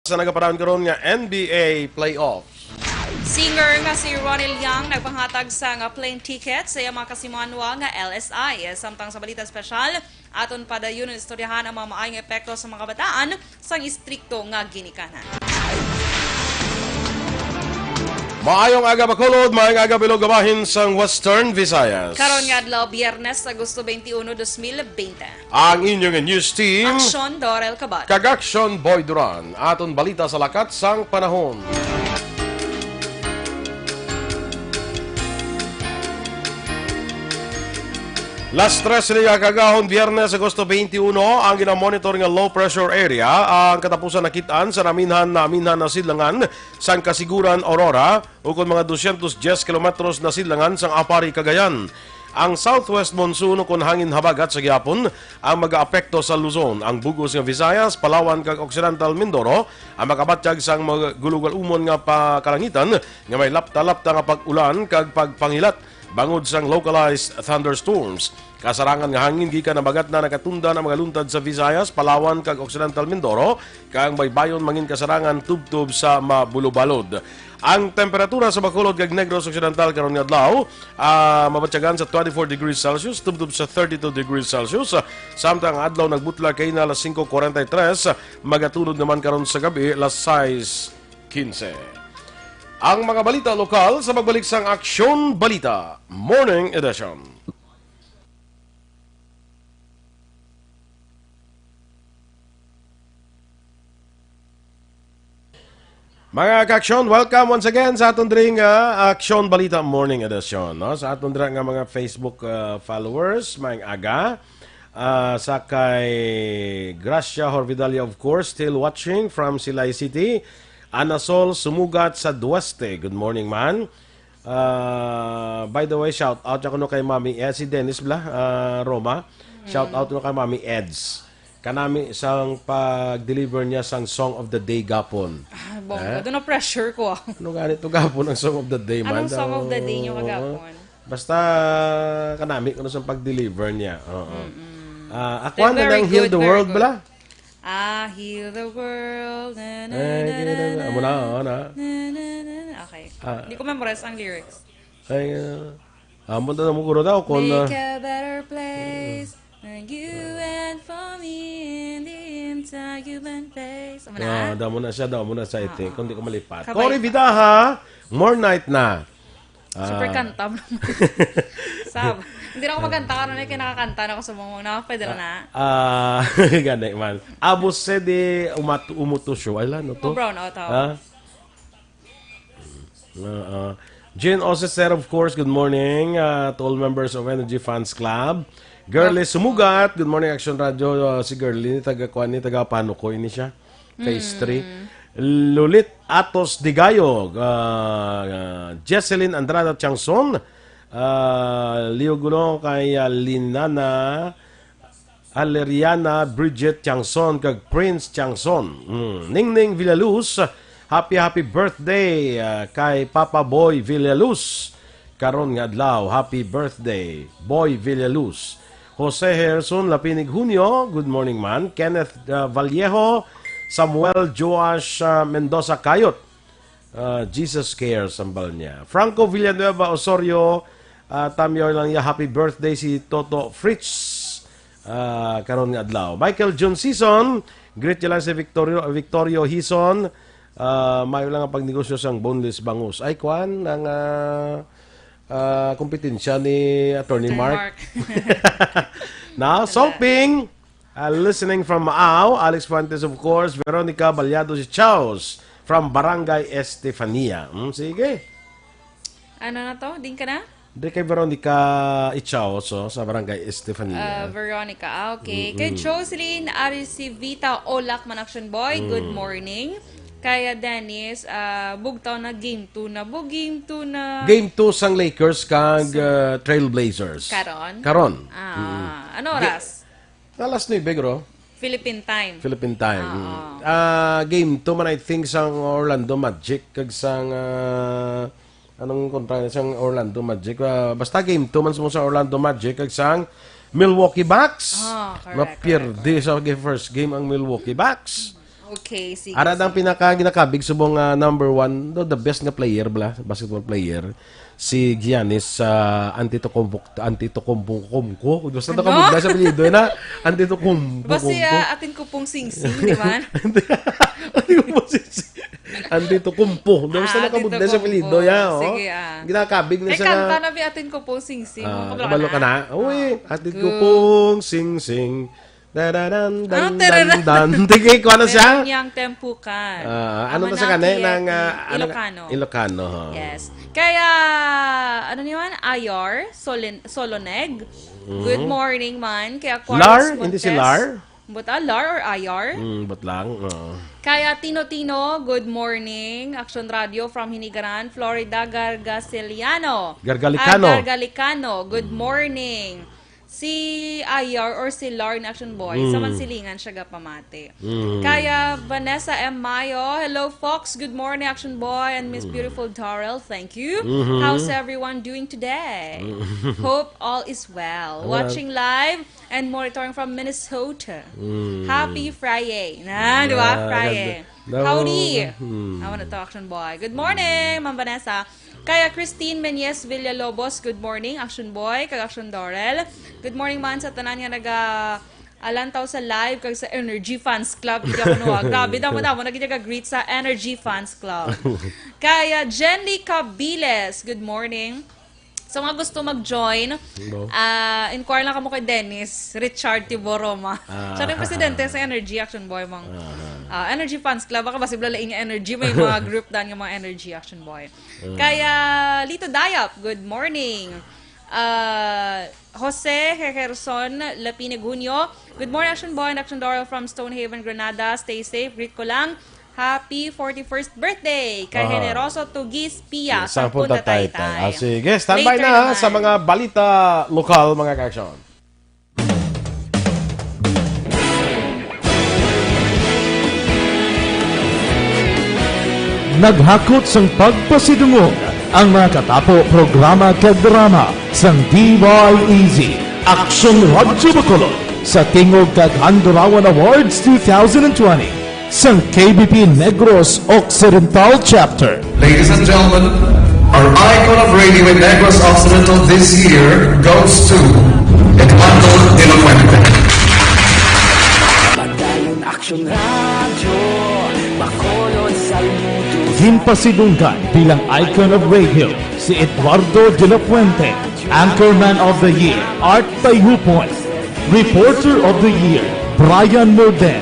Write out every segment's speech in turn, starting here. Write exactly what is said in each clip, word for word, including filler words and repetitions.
sa nagapanahon karon nga N B A playoffs. Singer nga si Ronnie Liang nagpanghatag sang plane ticket sa iyang mga kasimanwa nga L S I. Samtang sa balita espesyal, aton padayon istoryahan ang mga maayong epekto sa mga kabataan sang istrikto nga ginikanan. Maayong aga, Bacolod. Maayong aga, bilog nga bahin sang Western Visayas. Karon nga adlaw, Biyernes, Agosto twenty-one, dos mil bente. Ang inyong news team, Aksyon, Dorel Cabal. Kag Aksyon, Boy Duran. Aton balita sa lakat sang panahon. Las tres niya kagahon, Biyernes, Agosto twenty-one, ang ginamonitor nga low pressure area ang katapusan nakit-an sa naminhan naminhan na sidlangan sang Kasiguran, Aurora, ukon mga dosyentos diyes kilometros na sidlangan sang Aparri, Cagayan. Ang southwest monsoon ukon hangin habagat sa gihapon ang mag-aapekto sa Luzon, ang bug-os nga Visayas, Palawan, kag Occidental Mindoro ang makabatyag sang magulugalumon nga pakalangitan nga may lapta-lapta nga pag-ulan kag pagpangilat bangod sang localized thunderstorms. Kasarangan nga hangin gikan habagat na nagatundan ang mga luntad sa Visayas, Palawan, kag Occidental Mindoro, kag ang baybayon mangin kasarangan tubtob sa mabulobalod. Ang temperatura sa Bacolod kag Negros Occidental karon nga adlaw, ah, mabatyagan sa twenty-four degrees Celsius tubtob sa thirty-two degrees Celsius. Samtang ang adlaw nagbutla kay na alas singko kuwarenta y tres, magatunod naman karon sa gabi, alas sais quince. Ang mga balita lokal sa pagbalik sang Aksyon Balita Morning Edition. Mga ka-aksyon, welcome once again sa aton diri nga Aksyon Balita Morning Edition, no? Sa aton dira nga mga Facebook, uh, followers, maayong aga. Uh, sa kay Gracia Horvidalia, of course, still watching from Silay City. Ana Sol Sumugat sa Dueste. Good morning, man. Ah, by the way, shout out ako no kay Mami Eds, si Dennis bala, ah, Roma. Shout out no kay Mami Eds. Kanami sang pag-deliver niya sang Song of the Day gapon. Ah, bongga. Eh? Doon na-pressure ko, ah. Ano gani to gapon ang Song of the Day, man? Anong Song of the Day niyo kagapon? Basta kanami ko na sang pag-deliver niya. Oo. Mm-mm. Ah, ako na lang, Heal the World bala. Ah, heal the world. Na, na, na, na, na, na. Amo na, oh, na. Na, na, na, na. Okay. Ah. Hindi ko memorize ang lyrics. Ay, ah, amo na mo guro daw kung, ah, make a better place for you and for me in the entire human race. Amo na? Ah, daw mo na siya, daw mo na siya, I think. Ah, kung di ko malipat. Kabay pa. Cory Vidaha, More Night Na. Super kanta mo naman. Sab. Hindi na ako magkanta, karon na kinakakanta na ako sa mga, na, pwede na. Ah, ah, gani man. Abo se de umat-, umutusyo. Ay, ano to? Mo brown out, ha? Ah, ah. Jane Oseser, of course, good morning, ah, to all members of Energy Fans Club. Girly Sumugat, good morning, Action Radio. Ah, si Girly, taga kuan ni, taga Panukoy ni siya. Phase three. Lulit Atos Digayog, ah, ah, Jesselyn Andrada Tiangson, ah, Leo Gulo kay, ah, Linana Aleriana Bridget Tiangson kag Prince Tiangson. Mm. Ningning Villaluz, happy, happy birthday, ah, kay Papa Boy Villaluz. Karon nga adlaw, happy birthday, Boy Villaluz. Jose Herson Lapinig Junio, good morning, man. Kenneth, uh, Vallejo, Samuel Joash, uh, Mendoza Kayot, uh, Jesus Cares, ang bal niya. Franco Villanueva Osorio, uh, tamyaw lang niya, happy birthday si Toto Fritz, uh, karon nga adlaw. Michael John Season, greet niya lang si Victorio, Victorio Hison, uh, mayo lang ang pagnegosyo sang boneless bangus. Ay, kwan, ang, uh, ah, kompetensya ni Attorney Mark. Attorney Mark. Now, Wala. Solping, ah, listening from Maao, Alex Fuentes, of course, Veronica Baliado, si Charles from Barangay Estefania. Hmm, sige. Ano na to? Din ka na? Di kay Veronica Ichaoso sa Barangay Estefania. Ah, Veronica. Ah, okay. Kay Mm-mm. Jocelyn Arisivita Olak, Manaction Boy, good Mm. morning. Kaya Dennis, ah, bugtaw na game two na. Bug game two na. Game two sang Lakers kag, Sa ah, Trailblazers. Karon? Karon. Ah, Mm-mm. Ano Ga-, oras? Alas nuebe, guro. Philippine time. Philippine time. Ah, Mm. oo. Ah, game two man, I think, sang Orlando Magic kag sang, ah, anong kontra sang Orlando Magic? Ah, basta game two man sa Orlando Magic kag sang Milwaukee Bucks. Ah, correct, Mapierde correct, correct. sa first game ang Milwaukee Bucks. Okay, sige. Ara ang pinaka ginakabig subong nga number one, the, the best nga player bala, basketball player, si Giannis sa Antetokounmpo, Antetokounmpo, Kumko. Basta Ano? Nakabugna sa apelyido na Antetokounmpo. Basta ya atin ko pong singsing, di ba? Antetokounmpo. Antetokounmpo. Basta Ah, Nakabugna sa apelyido Antetokounmpo. ya, oh. Sige, ah. Ginakabig na May siya kanta nga. na bi atin ko pong singsing. Ah, Kabalo kabalo ka na? Uy, Ah, atin good. ko pong singsing. Dararan, Ah, dan, tararan. Dan, dan. Sige, kuha na siya. Yang, yang tempukan. Ah, ano Ama na sa na kani? kiyek Nang, ah, ni ano, Ilocano. Ilocano, ha? Yes. Kaya, ano niyo man? Ayor, Solen, Soloneg. Good morning man. Kaya Aquarius Lar? Montes. Hindi si Lar? Buta, Lar or Ayar? Mm, but lang. Oo. Kaya Tino Tino, good morning. Action Radio from Hinigaran, Florida, Gargasiliano. Gargalicano. Ah, Gargalicano, good morning. Si Ayar or si Lar ni Action Boy, sa Mm. Mansilingan siya gapamati. Mm. Kaya Vanessa M. Mayo, hello Fox, good morning Action Boy and Miss Beautiful Darrell, thank you. Mhm. How's everyone doing today? Hope all is well. Well. Watching live and monitoring from Minnesota. Mm. Happy Friday. Na, di ba? Ah, Friday. ganda. No. Howdy. Hmm. Awan na to, Action Boy. Good morning, Ma'am Vanessa. Kaya Christine Menyes Villalobos, good morning, Action Boy, kag Action Dorel. Good morning man sa tanan nga naga alantaw sa live kag sa Energy Fans Club. Di ako, no, ah. Grabe, damo-damo na gid ka greet sa Energy Fans Club. Kaya Jenly Cabiles, good morning. Sa mga gusto mag-join, No. ah, inquire lang kamo kay Dennis Richard Tiboroma. Ah. Siya rin presidente sa Energy Action Boy, mang Ah. ah, Energy Fans Club. Baka ba sibla lain nga Energy? May mga group dan nga mga Energy Action Boy. Kaya, Lito Dayap, good morning. Ah, Jose Herson Lapine Gunyo, good morning, Action Boy and Action Doral from Stonehaven, Granada. Stay safe. Greet ko lang. Happy forty-first birthday kay Aha. Generoso Tugis Pia, Sa Sampunta Punta Taytay. Taytay. Ah, sige, standby Later na naman. Sa mga balita lokal, mga ka-action. Naghakot sang pagpasidungog ang mga katapo programa kag drama sang D Y E Z Action Radyo Bacolod sa tingog kag Handurawan Awards two thousand twenty sang K B P Negros Occidental Chapter. Ladies and gentlemen, our icon of radio in Negros Occidental this year goes to Eduardo de la Fuente. Padayon Action Radio, Bacolod sa Luto. Ginpasidunggan bilang icon of radio si Eduardo de la Fuente, Anchorman of the Year, Art Tayhupon, Reporter of the Year, Brian Morden,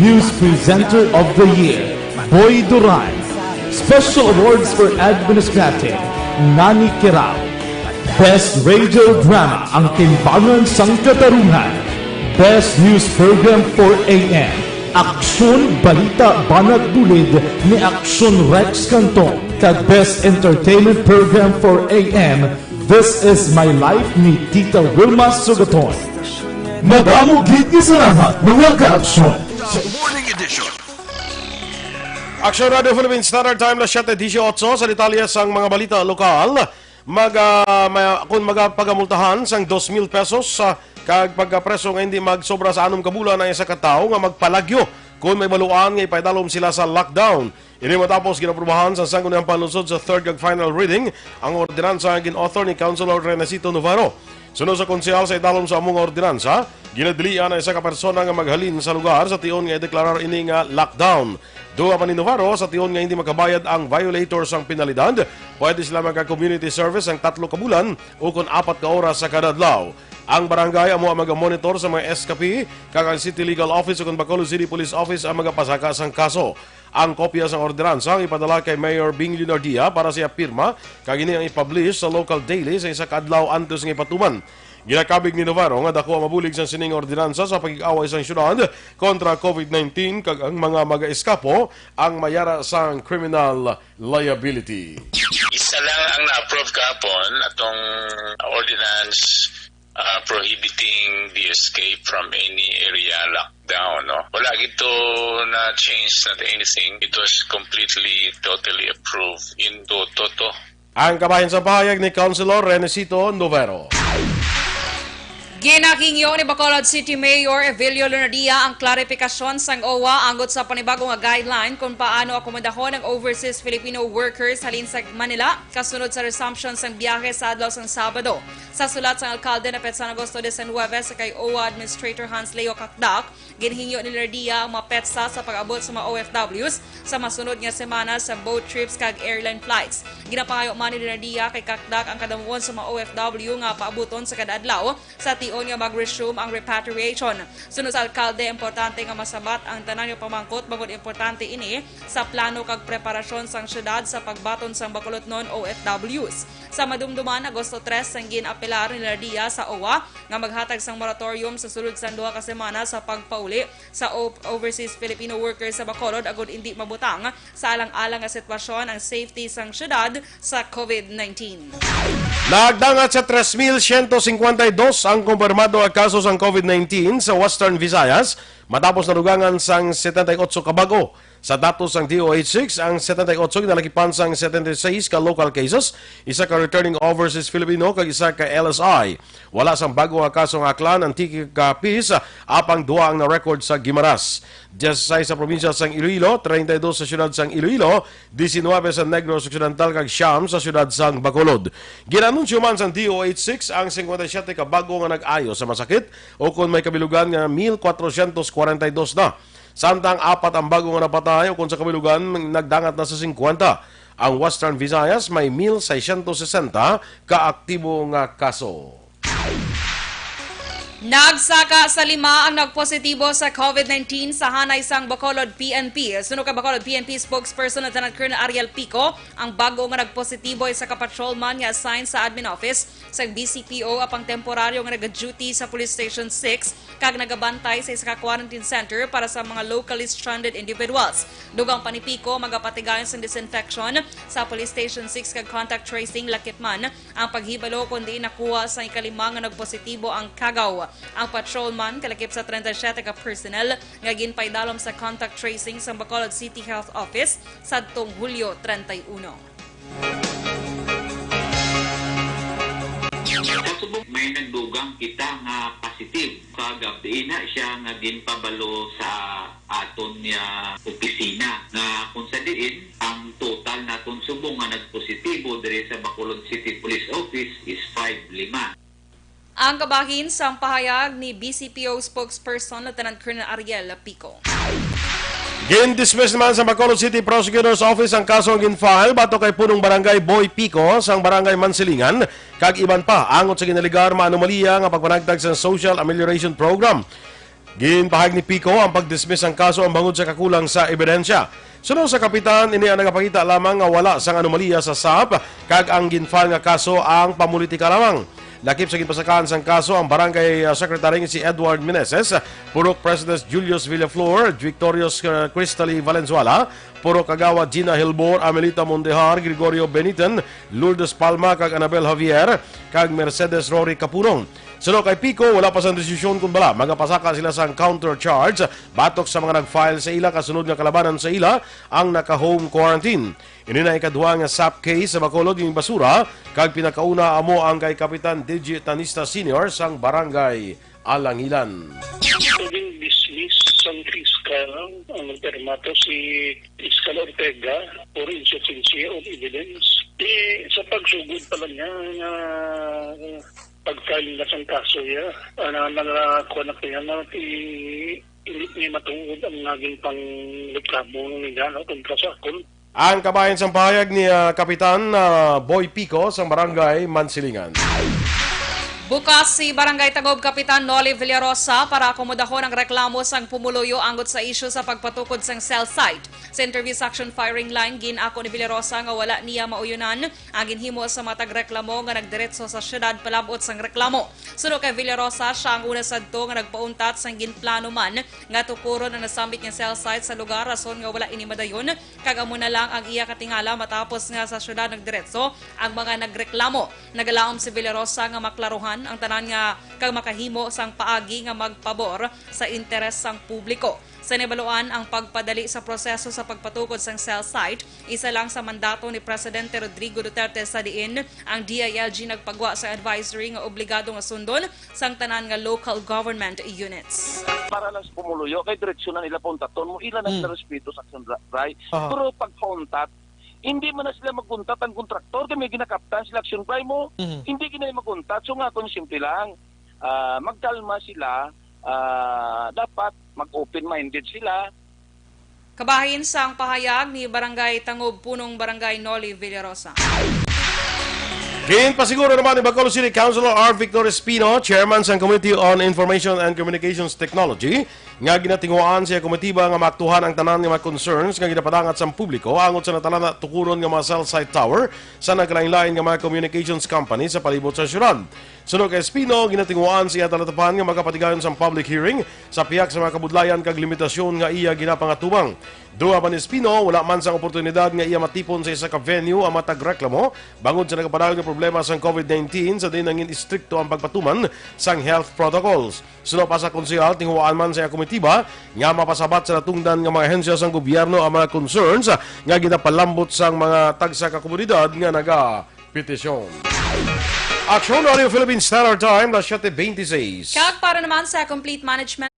News Presenter of the Year, Boy Duran, Special Awards for Administrative, Nani Kirao, Best Radio Drama, Ang Timbangan sang Katarungan, Best News Program for A M, Aksyon Balita Banat Bulid ni Aksyon Rex Canton, kag Best Entertainment Program for A M, This Is My Life ni Tita Wilma Sugaton. Madamo gid nga salamat, mga ka-aksyon. Morning Edition. Action Radio Philippine Standard Time na siyete dieciocho. Sa detalye sang mga balita lokal, mag, ah, may, kung magapagamultahan sang dos mil pesos sa kag pagkapreso nga hindi magsobra sa anom ka bulan ang isa ka tawo nga magpalagyo kung may baluan nga ipaidalom sila sa lockdown. Ini matapos ginaprubahan sa Sangguniang Panlungsod sa third kag final reading ang ordinansa nga gin-author ni Councilor Renesito Navarro. Suno sa konsehal, sa idalom sa amo nga ordinansa, ginadilian ang isa ka persona nga maghalin sa lugar sa tion nga ideklarar ini nga lockdown. Dugang pa ni Navarro, sa tion nga hindi makabayad ang violator sang penalidad, pwede sila magka-community service sang tatlo ka bulan ukon apat ka oras sa kada adlaw. Ang barangay amo ang magamonitor sa mga S K P, kag ang City Legal Office ukon Bacolod City Police Office ang magapasaka sang kaso. Ang kopya sang ordinansa ang ipadala kay Mayor Bing Leonardia para sa iya pirma, kag ini ang ipublish sa local daily sa isa ka adlaw antes nga ipatuman. Ginakabig ni Navarro nga daku ang mabulig sang sining ordinansa sa pakig-away sang syudad kontra COVID nineteen kag ang mga mag-eskapo ang mayara sang criminal liability. Isa lang ang na-approve kahapon, atong ordinance, ah, prohibiting the escape from any area lockdown, no? Wala gid to na-change, not anything. It was completely, totally approved in toto. Ang kabahin sa pahayag ni Councilor Renesito Novero. Ginahingyo ni Bacolod City Mayor Evelio Lunardia ang klarifikasyon sang owa angot sa panibag-o nga guideline kung paano akomodahon ang overseas Filipino workers halin sa Manila kasunod sa resumption sang biyahe sa adlaw sang Sabado. Sa sulat sang alkalde na petsa nga Agosto diecinuebe sa kay owa Administrator Hans Leo Cacdac, ginhingyo ni Lunardia ang mga petsa sa pag-abot sa mga O F Ws sa masunod nga semana sa boat trips kag airline flights. Ginapangayo man ni Lunardia kay Cacdac ang kadamuon sa mga O F W nga paabuton sa kada adlaw sa tion nga mag-resume ang repatriation. Suno sa alkalde, importante nga masabat ang tanan nga pamangkot bangod importante ini sa plano kag preparasyon sang syudad sa pagbaton sang Bacolodnon O F Ws. Sa madumduman, Agosto tres, sang gin-apelar ni Lunardia sa owa nga maghatag sang moratorium sa sulod sang duha ka semana sa pagpauli sa o-, overseas Filipino workers sa Bacolod agud indi mabutang sa alang-alang nga sitwasyon ang safety sang syudad sa COVID nineteen. Nagdangat sa tres mil siyento singkwenta y dos ang kumpirmado nga kaso sang COVID nineteen sa Western Visayas, matapos nadugangan sang setenta y ocho ka bag-o. Sa datos sang D O H six, ang setenta y ocho ginalakipan sang setenta y seis ka local cases, isa ka returning overseas Filipino kag isa ka L S I. Wala sang bag-o nga kaso nga aklan ang tikig ka pis, apang duha ang na-record sa Guimaras. Dieciséis sa probinsya sang Iloilo, treinta y dos sa siyudad sang Iloilo, diecinuebe sa Negros Occidental kag siyam sa siyudad sang Bacolod. Ginanunsyo man sang D O H six ang cincuenta y siete ka bag-o nga nag-ayo sa masakit, ukon may kabilugan nga mil cuatrocientos cuarenta y dos na. Samtang apat ang bag-o nga napatay, ukon sa kabilugan nagdangat na sa singkwenta. Ang Western Visayas may mil seiscientos sesenta ka aktibo nga kaso. Nagsaka sa lima ang nagpositibo sa COVID nineteen sa hanay sang Bacolod P N P. Suno kay Bacolod P N P spokesperson Lieutenant Colonel Ariel Pico, ang bag-o nga nagpositibo isa ka patrolman nga assigned sa admin office sang B C P O apang temporaryo nga nagaduty sa Police Station six kag nagabantay sa isa ka quarantine center para sa mga locally stranded individuals. Dugang pa ni Pico, magapatigayon sang disinfection sa Police Station six kag contact tracing lakip man ang paghibalo kon diin nakuha sang ikalima nga nagpositibo ang kagaw. Ang patrolman kalakip sa treinta y siete ka personnel nga ginpaidalom sa contact tracing sang Bacolod City Health Office sadtong Hulyo treinta y uno. Sa subong, may nagdugang kita nga positive. Kagab-i na siya nga ginpabalo sa aton nga opisina, nga kung sa diin ang total naton subong nga nagpositibo diri sa Bacolod City Police Office is five lima. Ang kabahin sang pahayag ni B C P O spokesperson Lieutenant Colonel Ariel Pico. Gin-dismiss naman sa Bacolod City Prosecutor's Office ang kaso nga gin-file batok kay punong barangay Boy Pico sang Barangay Mansilingan kag iban pa angot sa ginalegar nga anomalya nga pagpanagtag sa Social Amelioration Program. Ginpahayag ni Pico ang pag-dismiss sang kaso ang bangod sa kakulang sa ebidensya. Suno sa kapitan, ini ang nagapakita lamang nga wala sang anomalya sa sap kag ang gin-file nga kaso ang pamulitika lamang. Lakip sa ginpasakaan sang kaso ang barangay, ah, secretary nga si Edward Meneses, purok President Julius Villaflor, Victorious, ah, Cristally Valenzuela, purok Kagawad Gina Hilbor, Amelita Mondejar, Gregorio Benitan, Lourdes Palma, kag Anabel Javier, kag Mercedes Rory Capurong. Suno kay Pico, wala pa sang desisyon kon bala magapasaka sila sang counter charge batok sa mga nag-file sa ila kasunod nga kalabanan sa ila ang naka-home quarantine. Ini na ikaduha nga sap case sa Bacolod nga basura, kag pinakauna amo ang kay Kapitan D J Tanista Senior sang Barangay Alangilan. Naging dismiss sang fiskal ang nagpermato si Fiskal Ortega for insufficiency of evidence. Di, sa pagsugod pa lang niya nga pag-file na sang kaso niya, ana, nalakuan na kaya na ti, hindi niya matuod ang naging pangreklamo niya, no, kontra sa akon. Ang kabahin sang pahayag ni, ah, Kapitan, ah, Boy Pico sang Barangay Mansilingan. Bukas si Barangay Tagob Kapitan Noli Villarosa para akomodahon ang reklamo sang pumuluyo angot sa isyu sa pagpatukod sang cell site. Sa interview sa Action Firing Line, gin-ako ni Villarosa nga wala niya mauyonan ang ginhimo sa mga tagreklamo nga nagdiretso sa siyudad palab-ot sang reklamo. Suno kay Villarosa, siya ang una sadto nga nagpauntat sang ginplano man nga tukuron ang nasambit nga cell site sa lugar, rason nga wala ini madayon, kag amo na lang ang iya katingala matapos nga sa siyudad nagdiretso ang mga nagreklamo. Nagalaom si Villarosa nga maklaruhan ang tanan nga kag makahimo sang paagi nga magpabor sa interes sang publiko. Sa nabaluan, ang pagpadali sa proseso sa pagpatukod sang cell site, isa lang sa mandato ni Presidente Rodrigo Duterte, sa diin ang D I L G nagpagwa sa advisory nga obligado nga sundon sang tanan nga local government units. Para lang sa pumuluyo, kay diretsyo na nila pauntaton mo, ila na Mm. sila respeto sa action dri- dry. Aha. Pero pag pauntat, hindi man na sila maguntat ang kontraktor, kay may ginakaptan sila action dry mo, Mhm. hindi gina maguntat. So nga, kung simple lang, ah, magkalma sila, ah, dapat mag-open-minded sila. Kabahin sang pahayag ni Barangay Tangob, Punong Barangay Noli Villarosa. Ginpasiguro naman ni Bacolod City Councilor R. Victor Espino, chairman sang Committee on Information and Communications Technology, nga ginatinguhaan sa iya komitiba nga maaktuhan ang tanan nga mga concerns nga ginapadangat sang publiko angot sa natalana tukuron nga mga cell site tower sa nagkalain-lain nga mga communications company sa palibot sa syudad. Suno kay Espino, ginatinguhaan sa iya talatapan nga magapatigayon sang public hearing sa pihak sa mga kabudlayan kag limitasyon nga iya ginapangatubang. Duha pa ni Espino, wala man sang oportunidad nga iya matipon sa isa ka venue ang mga tagreklamo bangod sa nagapadayon nga problema sang COVID nineteen, sa diin nangin istrikto ang pagpatuman sang health protocols. Suno pa sa konsehal, tinguhaan man sa iya komitiba nga mapasabat sa natungdan nga mga ahensya sang gobyerno ang mga concerns nga ginapalambot sang mga tagsa ka komunidad nga nagapetisyon. Aksyon Radio Philippine Standard Time, las siete veintiséis. Kag para naman sa complete management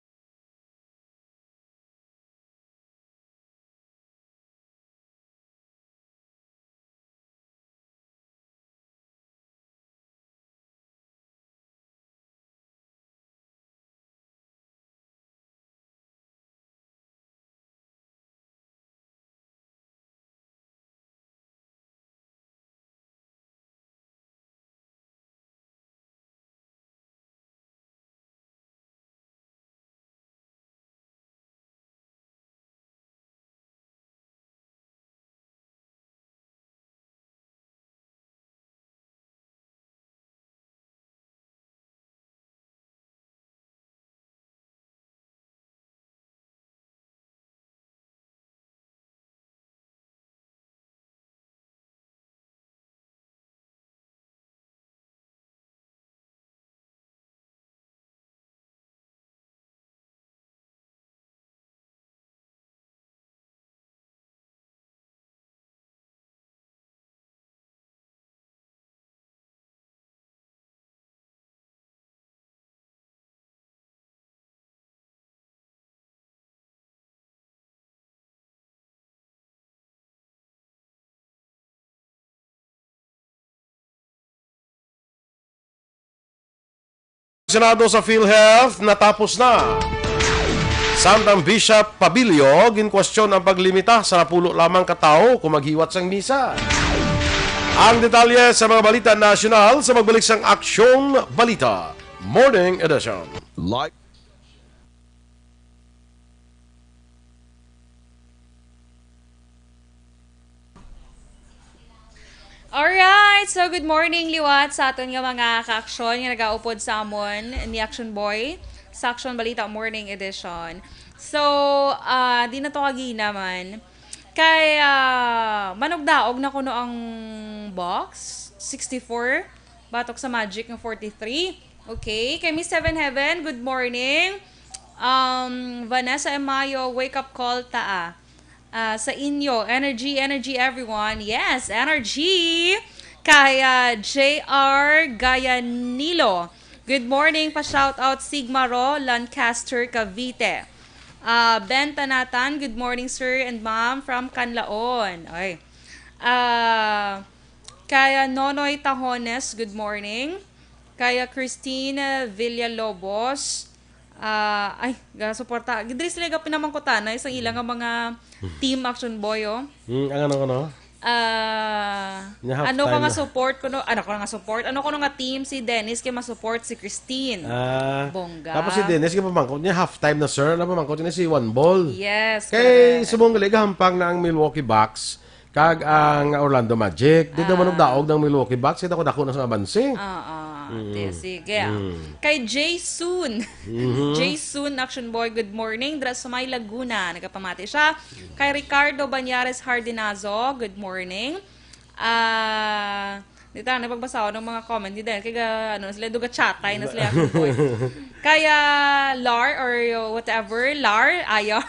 Senado sa PhilHealth natapos na. Samtang Bishop Pabilio, ginkwestiyon ang paglimita sa napulo lamang ka tawo kung maghiwat sang misa. Ang detalye sa mga balita nasyonal sa pagbalik sang Aksyon Balita Morning Edition. Like Alright, so good morning liwat sa aton nga mga kaaksyon nga nagaupod sa amon ni Action Boy sa Action Balita Morning Edition. So, ah, di na to kagina man. Kay ah, manugdaog na kuno ang box, sixty-four, batok sa Magic nga forty-three. Okay, kay Miss Seven Heaven, good morning. Um, Vanessa Emayo, wake up call ta ah. Ah, sa inyo. Energy, energy, everyone. Yes, energy! Kay ah, J R Gayanilo. Good morning, pa-shoutout Sigma Ro, Lancaster, Cavite. Ah, Ben Tanatan, good morning, sir and ma'am, from Canlaon. Oy. Ah, kay ah, Nonoy Tahones, good morning. Kay ah, Christine Villalobos, ah, ay, gasuporta. Diri sila gapinamangkutanay sa ila nga mga Team Action Boy, oh. Hmm, ang ano ko, no? Ah, Nya half ano ka time nga na. Support kuno? Ano ka nga support? Ano kuno nga team si Dennis kay ma-support si Christine? Ah, Bongga. Tapos si Dennis, kapamangkot niya, half time na, sir. Napamangkot niya si One Ball. Yes, Kay correct. Subong Galig, hampang na ang Milwaukee Bucks kag ang Orlando Magic. Di naman Ah. daog ng Milwaukee Bucks, kita ko dako na sa abanse. Oo. Di- Sige. Kay Jason. Jason, Action Boy, good morning. Dra sa may Laguna, nagapamati siya. Kay Ricardo Banyares Hardinazo, good morning. Ah, Di ta na pagbasahon ang mga comment ni Daniel. Kaya, ano, sila duga chatay na sila. Kaya, Lar, or whatever, Lar, Ayar.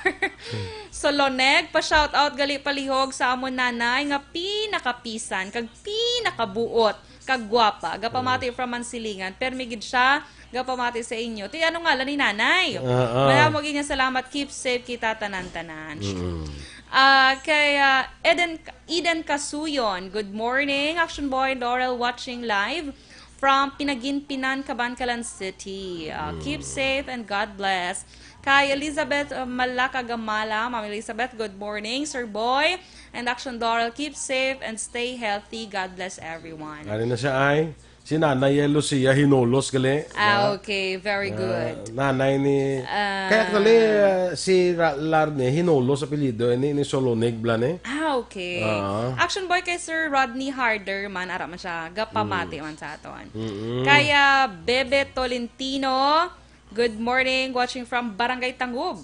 Soloneg, pa-shout out gali palihog sa amon nanay nga pinakapisan, kag pinakabuot, kag gwapa. Gapamati from Mansilingan. Permi gid siya, gapamati sa inyo. Ti, ano ngalan ni nanay? Ah, ah. Madamo gid nga salamat. Keep safe kita tanan-tanan. Mm. Ah, kay, ah, Eden, Eden Kasuyon, good morning. Action Boy and Laurel watching live from Pinaginpinan, Kabankalan City. Ah, keep safe and God bless. Kay Elizabeth, ah, Malakagamala, Ma'am Elizabeth, good morning. Sir Boy and Action Doral, keep safe and stay healthy. God bless everyone. Ano na siya ay? Si Nanay Lucia Hinolos gali. Ah, okay. Very good. Ah, nanay ni, ah, kaya actually, ah, si Ra-, Larne Hinolos apelyido, ni, ni Soloneg bala ni. Ah, okay. Ah. Action Boy, kay Sir Rodney Harder man, ara man siya, gapamati man sa aton. Mm-mm. Kaya Bebe Tolentino, good morning, watching from Barangay Tangub.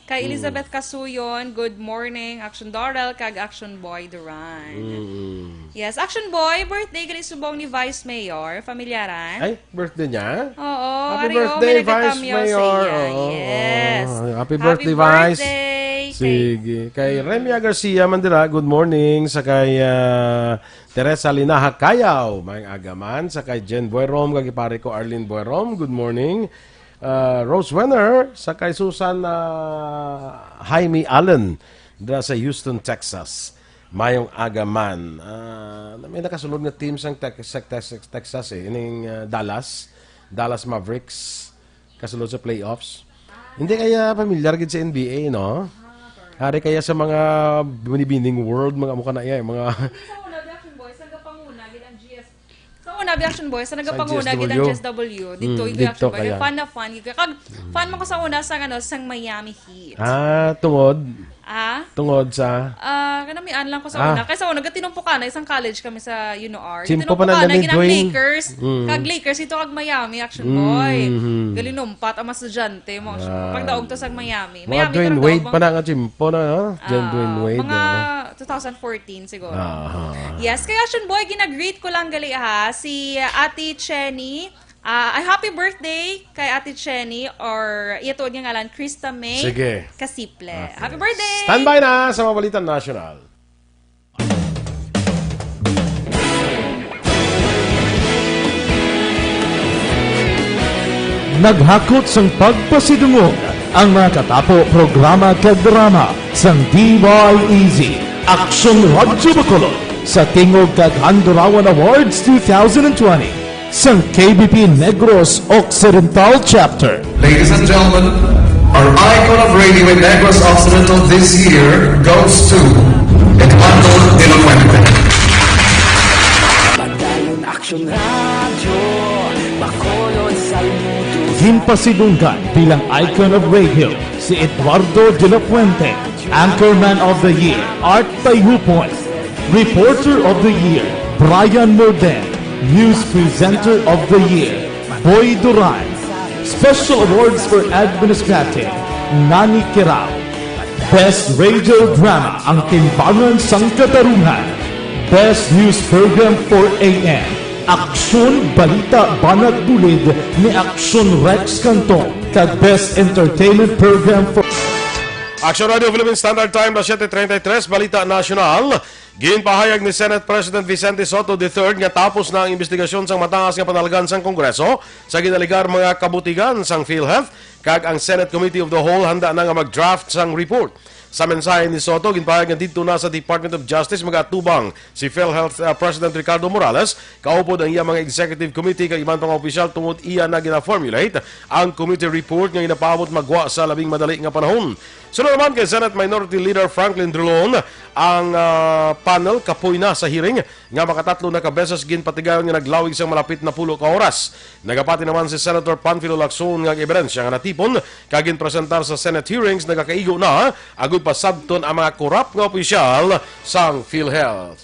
Kay Mm. Elizabeth Kasuyon, good morning, Action Doral, kag Action Boy Duran. Mm-mm. Yes, Action Boy, birthday gali subong ni Vice Mayor, familyaran? Ay, birthday niya? Oo, Happy ari, oh, birthday, may Vice nagkatamyaw sa Mayor. Iya. Oo, Yes. oo. Happy Happy birthday, Vice. birthday. Kay Sige. Kay Mm. Remia Garcia Mandira, good morning. Sa kay, ah, Teresa Linaha Cayaw, may agaman. Sa kay Jen Buerom, kag pare ko Arlene Buerom, good morning. Ah, Rose Wenner, sa kay Susan, ah, Jaime Allen, dira sa Houston, Texas. Mayong agaman. Ah, may nakasulod nga team sang Tex-, sa Tex-, Texas eh, ining, ah, Dallas, Dallas Mavericks, kasulod sa playoffs. Hindi kaya pamilyar gid sa N B A, no? Hari kaya sa mga binibining world, mga mukha na iya, mga Sa una, Action Boys, nagapanguna gid ang G S. Sa una, Action Boys, sa Sa nagapanguna gid ang G S W. G S W. Dito, Mm, ito, dito Action Boys. Kaya. Fan na fan gid. Kag fan mo ko sa una sa, ano, sang Miami Heat. Ah, tungod? Ah? Tungod sa? Ah, kanamian lang ko sa Ah. una. Kay sa una, gatinumpukan na isang college kami sa UNOR. Chimpo pa na Gatinumpukan na ni gid ang Dwayne. Lakers. Mm. Kag Lakers, ito kag Miami, Action Boy. Mm-hmm. Galinumpat ang mga estudyante mo. Ah. Pagdaog to sa Miami. Mga Miami, Dwayne pero Wade daog pa na nga chimpo na, ha? Jan Ah, Dwayne Wade, mga ah. two thousand fourteen siguro. Ah. Yes, kay Action Boy, ginag-greet ko lang gali, ha, si Ate Chenny. Ah, ay, happy birthday kay Ate Chenny, or iya tuod nga ngalan, Krista May Sige. Kasiple. Okay. Happy birthday! Standby na sa mga balita national. Naghakot sang pagpasidungog ang mga katapo, programa kag drama sang D Y E Z Action Radyo Bacolod sa Tingog kag Handurawan Awards two thousand twenty sang K B P Negros Occidental Chapter. Ladies and gentlemen, our icon of radio in Negros Occidental this year goes to Eduardo de la Fuente. Padayon Action Radio, Bacolod, Salmuto. Ginpasidunggan bilang icon of radio si Eduardo de la Fuente, Anchorman of the Year, Art Tayupon, Reporter of the Year, Brian Morden, News Presenter of the Year, Boy Duran, Special Awards for Administrative, Nani Kirao, Best Radio Drama, Ang Timbangan sang Katarungan, Best News Program four A M, Aksyon Balita Banat Bulid ni Aksyon Rex Canton, kag Best Entertainment Program for Action Radio Philippine Standard Time, las siete treinta y tres, Balita Nacional. Ginpahayag ni Senate President Vicente Sotto the third nga tapos na ang imbestigasyon sang mataas nga panalgan sang Kongreso sa ginalegar mga kabutigan sang PhilHealth, kag ang Senate Committee of the Whole handa na nga mag-draft sang report. Sa mensahe ni Sotto, ginpahayag nga didto na sa Department of Justice mag-atubang si PhilHealth, uh, President Ricardo Morales, kaupod ang iya mga executive committee kag iban pa nga opisyal tungod iya na gina-formulate ang committee report nga ginapaabot magwa sa labing madali nga panahon. Sunod naman kay Senate Minority Leader Franklin Drilon, ang, ah, panel kapoy na sa hearing nga makatatlo na ka beses ginpatigayon nga naglawig sang malapit na pulo ka oras. Nagapati naman si Senator Panfilo Lacson nga ang ebidensya nga natipon kag ginpresentar sa Senate hearings nagakaigo na, agud pa sabton ang mga korap nga opisyal sang PhilHealth.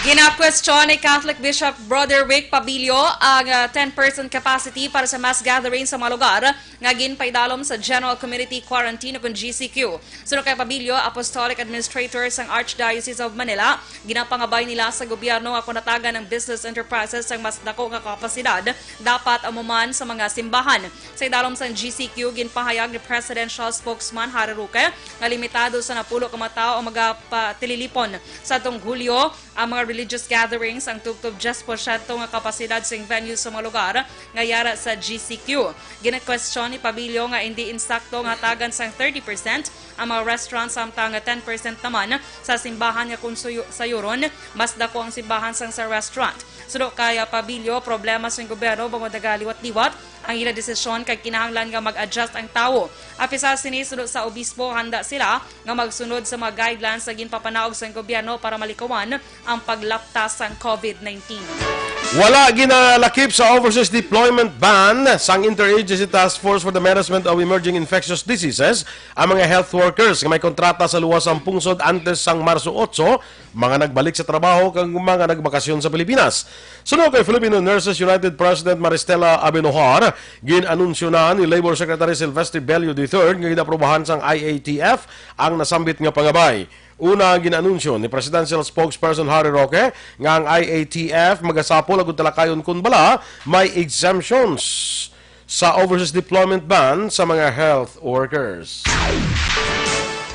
Ginakwestiyon ni Catholic Bishop Broderick Pabilio ang, ah, ten-person capacity para sa mass gathering sa mga lugar nga ginpaidalom sa General Community Quarantine o kon G C Q. Suno kay Pabilio, Apostolic Administrator sang Archdiocese of Manila, ginapangabay nila sa gobyerno nga kon natagan ang business enterprises sang mas dako nga kapasidad, dapat amo man sa mga simbahan. Sa idalom sang G C Q, ginpahayag ni Presidential Spokesman Harry Roque nga limitado sa napulo ka mga tawo ang magapatililipon. Sa tong Hulyo, ang mga religious gatherings ang tubtob diyes porsyento nga kapasidad sing venue sa mga lugar nga yara sa G C Q. Ginakwestiyon ni Pabilio nga indi insakto nga hatagan sang thirty percent ang mga restaurant, samtang ten percent naman sa simbahan nga kon suyo-, sayuron, mas dako ang simbahan sang sa restaurant. Suno kay, ah, Pabilio, problema sang gobyerno bangod nagaliwat-liwat ang ila desisyon kag kinahanglan nga mag-adjust ang tawo. Apisal sini, suno sa obispo, handa sila nga magsunod sa mga guidelines nga ginpapanaog sang gobyerno para malikawan ang paglapta sang COVID nineteen. Wala ginalakip sa overseas deployment ban sang Interagency Task Force for the Management of Emerging Infectious Diseases ang mga health workers nga may kontrata sa luwas sang pungsod antes sang Marso otso, mga nagbalik sa trabaho kag mga nagbakasyon sa Pilipinas. Suno kay Filipino Nurses United President Maristela Abenojar, gin-anunsyo na ni Labor Secretary Silvestre Bello the third nga ginaprobahan sang I A T F ang nasambit nga pangabay. Una, gin-anunsyo ni Presidential Spokesperson Harry Roque nga ang I A T F magasapol agud talakayon kon bala may exemptions sa overseas deployment ban sa mga health workers.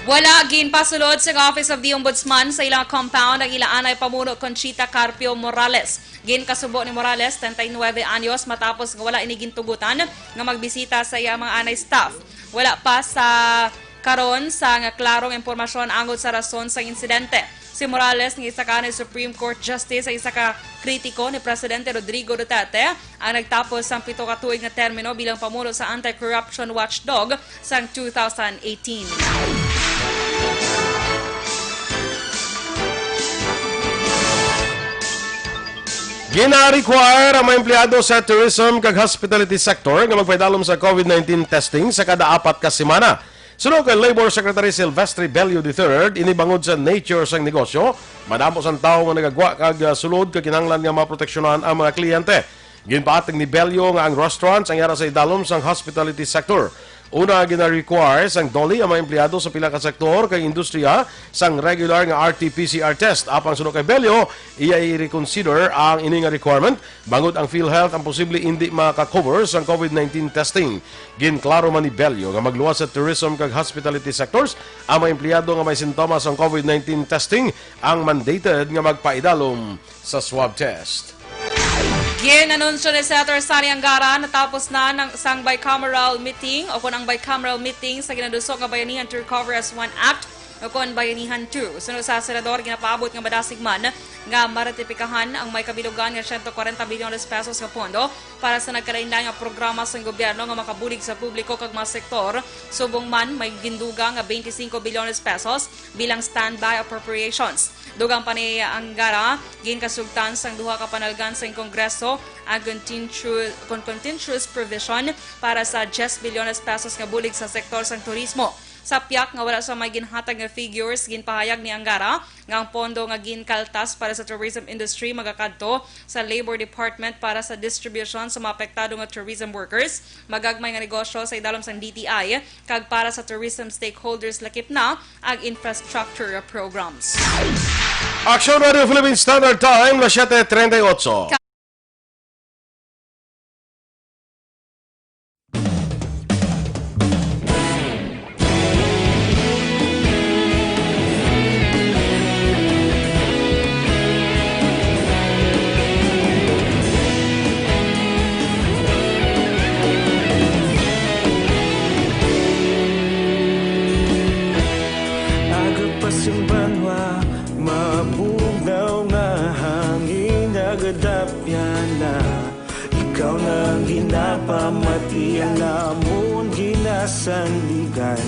Wala ginpasulod sa Office of the Ombudsman sa ilang compound ang ila anay pamuno Conchita Carpio Morales. Ginkasubo ni Morales, treinta y nueve anyos, matapos nga wala ini gintugutan nga magbisita sa iya mga anay staff. Wala pa sa karon sang klarong impormasyon angod sa rason sang insidente. Si Morales nga isa ka anay Supreme Court Justice, isa ka kritiko ni Presidente Rodrigo Duterte, ang nagtapos sang pito ka tuig nga termino bilang pamuno sa anti-corruption watchdog sang two thousand eighteen. Gina-require ang mga empleyado sa tourism kag hospitality sector nga magpaidalom sa COVID nineteen testing sa kada apat ka semana. Suno kay Labor Secretary Silvestre Bello the third, ini bangod sa nature sang negosyo, madamo sang tawo nga nagagwa kag, ah, sulod kag kinahanglan nga maproteksyonan ang mga kliyente. Ginpaating ni Bello nga ang restaurants ang yara sa idalom sang hospitality sector. Una, gina-require sang DOLE ang mga empleyado sa pila ka sektor kag industriya sang regular nga R T P C R test. Apang suno kay Bello, iya i-reconsider ang ini nga requirement bangod ang PhilHealth ang posible indi maka-cover sang COVID nineteen testing. Ginklaro man ni Bello nga magluwas sa tourism kag hospitality sectors ang mga empleyado nga may sintomas sang COVID nineteen testing ang mandated nga magpaidalom sa swab test. Gin-anunsyo ni Senator Sonny Angara natapos na ng, sang bicameral meeting o kon ang bicameral meeting sa ginadusok nga Bayanihan to Recover as One Act o kon Bayanihan two. Suno sa senador, ginapaabot nga madasig man nga maratipikahan ang may kabilugan nga siyento kwarenta bilyones pesos nga pondo para sa nagkalain-lain nga programa sang gobyerno nga makabulig sa publiko kag mga sektor. Subong man, may gindugang nga twenty-five bilyones pesos bilang standby appropriations. Dugang pa ni Angara, ginkasugtan sang duha ka panalgan sang Kongreso ang continu-, con-, continuous provision para sa diyes bilyones pesos nga bulig sa sektor sang turismo. Sa pihak nga wala sa may ginhatag nga figures, ginpahayag ni Angara nga ang pondo nga ginkaltas para sa tourism industry magakadto sa Labor Department para sa distribution sa mga apektado nga tourism workers, magagmay nga negosyo sa idalom sang D T I, kag para sa tourism stakeholders, lakip na ang infrastructure programs. Action Radio Philippine Standard Time, las siete treinta y ocho. Aga pa sing banwa, mabugnaw nga hangin, nagadapyan na. Ikaw na ang ginapamati, ang amon ginasandigan.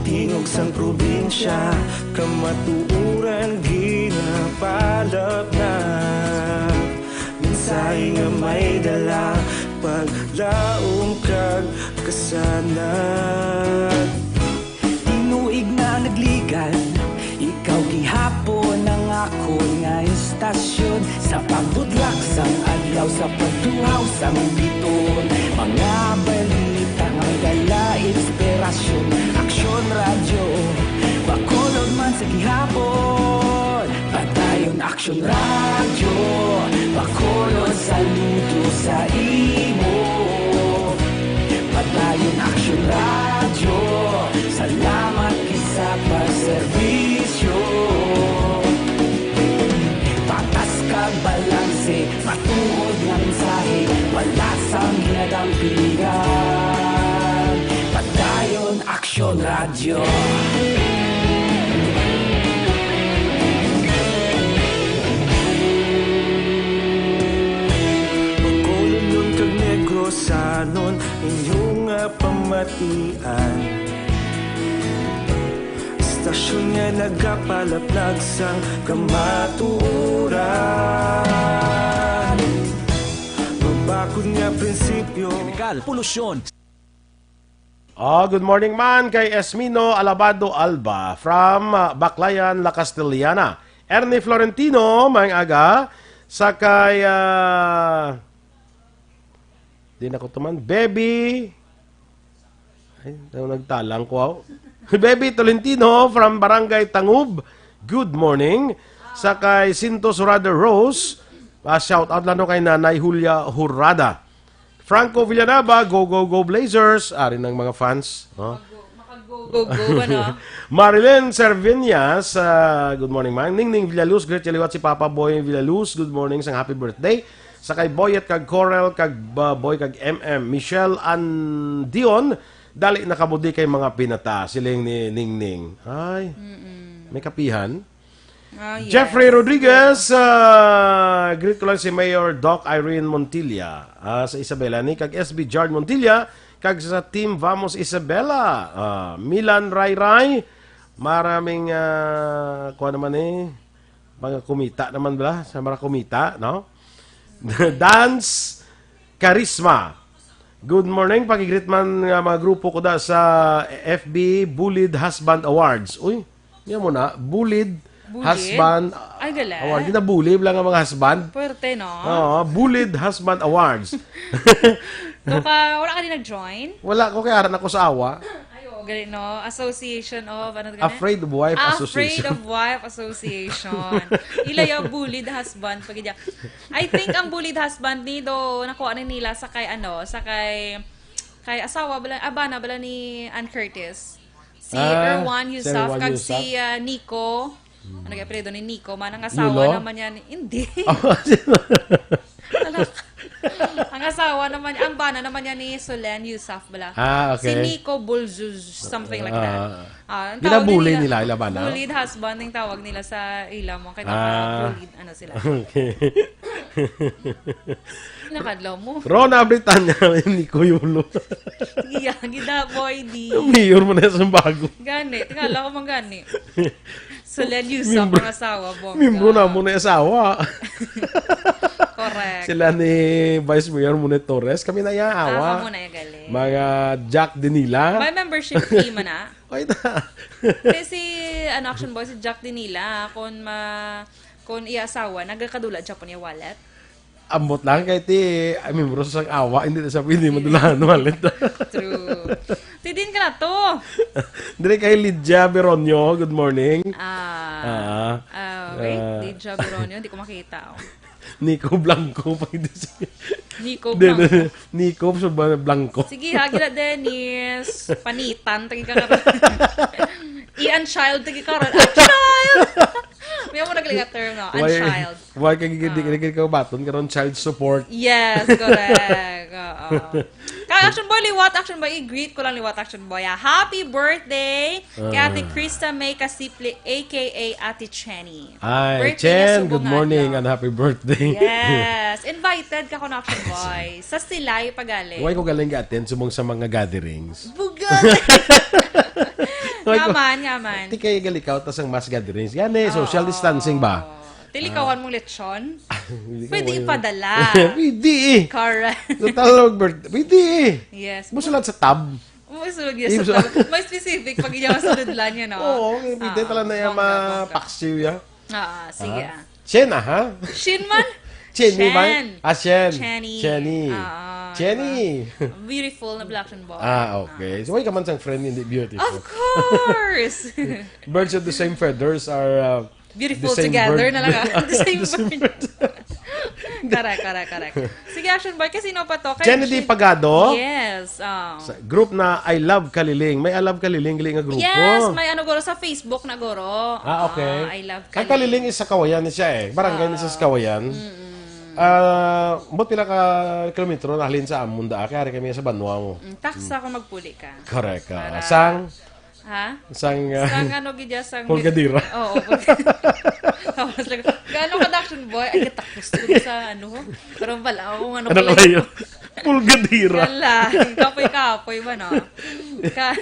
Tingog sang probinsya, kamatuoran ginapalapnap. Mensahe nga may dala, paglaom kag kasanag. Tinuig na nagligan, ikaw gihapon Akon nga istasyon, sa pagbudlak sang adlaw, sa pagtuhaw sang biton, mga balita nga may dala inspirasyon. Aksyon Radyo, Bacolod man sa gihapon. Padayon Aksyon Radyo, Bacolod saludo sa imo. Padayon Aksyon Radyo, salamat sa pagserbisyo. Patas kag balanse, matuod nga mensahe, wala sang ginadampingan. Padayon Aksyon Radyo. Bacolodnon kag Negrosanon, inyo nga pamatian. Istasyon nga nagapalaplag sang kamatuoran. Magbakod nga prinsipyo. Kemikal, polusyon. Ah, good morning man kay Esmino Alabado Alba from, ah, Baclayan, La Castellana. Ernie Florentino, maayong aga. Sa kay, ah, di na ko tuman. Baby. Ay, daw nagtalang ko, aw. Baby Tolentino from Barangay Tangub. Good morning. Sa kay Sinto Surada Rose. Ah, shout out lang no kay Nanay Julia Hurada. Franco Villanaba, go, go, go, Blazers. Ari ng mga fans. No? Makago-go ba, no? Marilyn Servinias, ah, good morning, ma'am. Ningning Villaluz, greet liwat si Papa Boy Villaluz. Good morning, sang happy birthday. Sa kay Boyet kag Coral, kag ba-, Boy kag M M. Michelle Andion, dali na kamo di kay mga pinata, siling ni Ningning. Ay, may kapihan. Ah, yes. Jeffrey Rodriguez, ah, greet ko lang si Mayor Doc Irene Montilla, ah, sa Isabela ni, kag S B George Montilla, kag sa Team Vamos Isabela. Ah, Milan Rayray, maraming, ah, kuha naman eh, mga kumita naman bala, sa mga kumita, no? Dance Karisma. Good morning. Pakigreet man nga mga grupo ko da sa F B Bullied Husband Awards. Uy, niya mo na. Bullied Bullied? Husband Ay, gali. Award. Di na bully lang ang mga husband. Puwerte, no? Oo, Bullied Husband Awards. Ikaw ka, wala ka din nag-join? Wala ko, kay ara na ko sa awa. Ay, oo, gali, no? Association of, ano ka na? Afraid of Wife Ah, Association. Afraid of Wife Association. Ila yung bullied husband. Pag I think ang bullied husband ni do, nakuha ni nila sa kay, ano, sa kay, kay asawa bala, abana bala ni Ann Curtis. Si Ah, Erwan si Yusuf, Erwan kag Yusuf. si, ah, Nico. Ano kay apelyido ni Nico? Man, ang asawa Yulo? naman niya ni, hindi. Oh, sino? Anak. Ang asawa naman, ang bana naman niya ni Solen Yusuf bala. Ah, Si okay. Nico Bulzuz, something like that. Ah. Ah, ang tawag Ginabully nila, nila, ila bana? Bullied husband ang tawag nila sa ila mo. Kaya Ah. bullied, ano sila. Okay. Nakadlaw mo. Rona Britanya, ni Kuyulo. Iya, gida, boy, di. Ang mayor mo na sa bago. Gani, tingala ko mang gani. Solen Yusuf Mimbro. ang asawa, bongga. Mimbro na mo na yung asawa. Correct. Sila ni Vice Mayor Monet Torres, kami na yung awa. Ah, kamo na yung gali. Mga Jack Dinila. May membership fee man na? Ay, ta. Kasi, ano, Action Boy, si Jack Dinila, kung ma-, kung iya asawa, nagakadula siya po niya wallet. Ambot lang kay ti, ay, membro sa sang awa, hindi na siya pwede madulahan wallet. True. Ti din ka na to. Dire kay Lydia Beronio, good morning. Ah. Ah. Ah, wait, Ah. Lydia Beronio, hindi ko makita, oh. Nico Blanco, pag hindi siya. Nico Hindi, Blanco. hindi, Nico, so ba, Blanco? Sige, ha, gila, Dennis. Panitan, tagi ka karon. I-unchild, tagi ka karon. Unchild! May mo naglaga term, no? Why, Unchild. why ka gigil, di ka Ah. gigil ka baton karon, child support? Yes, correct. Oo. Kaya Action Boy, liwat, Action Boy, i-greet ko lang liwat, Action Boy, ah. Happy birthday kay Ate Ah. Krista May Kasiple, A K A Ate Chenny. Ay, Birthday niya Chen, subong good nga morning adlaw. and happy birthday. Yes. Invited ka ko na, Action Boy. Sa Silay, pagali. Why ko galing ga-attend subong sa mga gatherings? Bugal! Why ko Yaman, yaman. Ti kay galikaw tas ang mass gatherings. Gani, social Oo. distancing ba? Tilikawan Ah. mong lechon? Hindi ko Pwede why- ipadala. Pwede eh. Correct. Total, birth-, pwede eh. Yes. Musulat sa tab. Musulat niya sa Ibsa- tab. May specific pag iya masulod lang yun, no? Oo, pwede Ah, talaga na yung bongga, bongga. mapaksiw ya. Ah, sige, Ah? ah. Shen, ah, ha? Shin man? Chenny man? Shen. Ah, Shen. Chenny. Chenny. Ah, Chenny. diba? Beautiful na black and boy. Ah, okay. So, why ka man sang friend, hindi beautiful? Of course! Birds of the same feathers are uh, Beautiful the same together bird. na lang, ah. The same The same bird. bird. Correct, correct, correct. Sige, Action Boy, kasi no pa to? Kay Kennedy Shin- Pagado? Yes. Oh. Sa group na I Love Kaliling. May I Love Kaliling, gali nga grupo. Yes, may ano guro sa Facebook na guro. Ah, okay. I love Ang Kaliling. Kaliling is sa Kawayan ni siya eh. Barangay ni siya sa Kawayan. Ah, but pila ka kilometro na halin sa amon da, kaya kami sa Banwa mo. Mm, taksa kung magpuli ka. Correct ka. Para- Sang, Ha? sang, ah, Sang ano gid ya, sang Pulgadira. Oo, pulgadira. Tapos like, gaano ka Action Boy? Ay, katakos ko sa ano. Parang wala ako, ano Ano pala kayo? yun? Pulgadira. Wala. Kapoy-kapoy ba, no? Ka-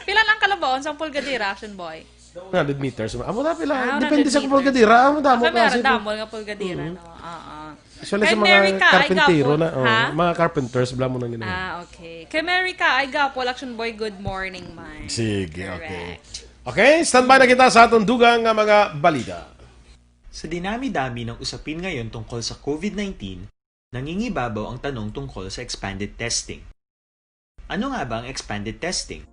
Pila lang kalabaon sa pulgadira, Action Boy? One hundred meters. Amo na pila. Ah, Depende sa one hundred meters. pulgadira. Amo damo Kami, klase. damo nga pulgadira, no? Oo. Especially Kay sa mga Mary ka, ay, karpentero gapon. na, oh, Ha? mga carpenters, bla mo nang ginawa. Ah, okay. Kay Mary ka, ay gapo, Action Boy, good morning, man. Sige, okay. Correct. Okay, standby na kita sa atong dugang nga mga balita. Sa dinami-dami ng usapin ngayon tungkol sa COVID nineteen, nangingibabaw ang tanong tungkol sa expanded testing. Ano nga ba ang expanded testing?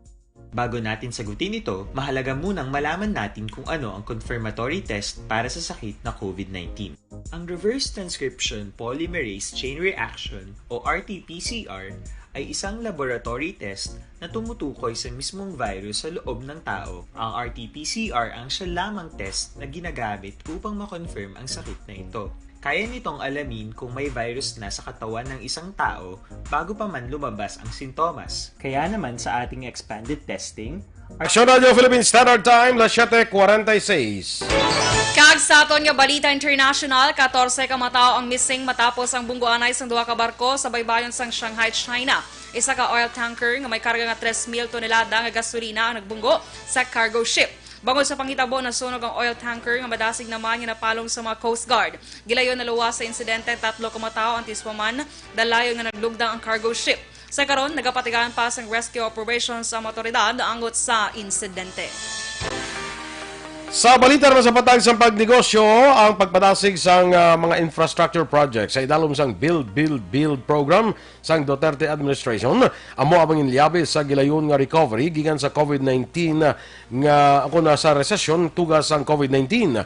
Bago natin sagutin ito, mahalaga munang malaman natin kung ano ang confirmatory test para sa sakit na COVID nineteen. Ang reverse transcription polymerase chain reaction o R T P C R ay isang laboratory test na tumutukoy sa mismong virus sa loob ng tao. Ang R T P C R ang siya lamang test na ginagamit upang ma-confirm ang sakit na ito. Kaya nitong alamin kung may virus na sa katawan ng isang tao bago pa man lumabas ang sintomas. Kaya naman sa ating expanded testing, Aksyon Radio Philippine Standard Time, las siete cuarenta y seis. Kag sa aton nga balita international, katorse ka matawo ang missing matapos ang bunggoanay sang duha ka barko sa baybayon sang Shanghai, China. Isa ka oil tanker nga may karga nga tres mil tonelada nga gasolina ang nagbunggo sa cargo ship. Bangod sa panghitabo, nasunog ang oil tanker nga madasig naman nga napalong sa mga Coast Guard. Gilayon naluwas sa insidente ang tatlo ka matawo, antes pa man dalayon nga naglugdang ang cargo ship. Sa karon, nagapatigayon pa sang rescue operations ang mga otoridad angot sa insidente. Sa balita naman sa patag sang pagnegosyo, ang pagpadasig sang ah, mga infrastructure projects sa idalom sang Build, Build, Build program sang Duterte administration amo ang manginliabi sa gilayon nga recovery gikan sa COVID nineteen nga ako na sa resesyon tuga sang COVID nineteen.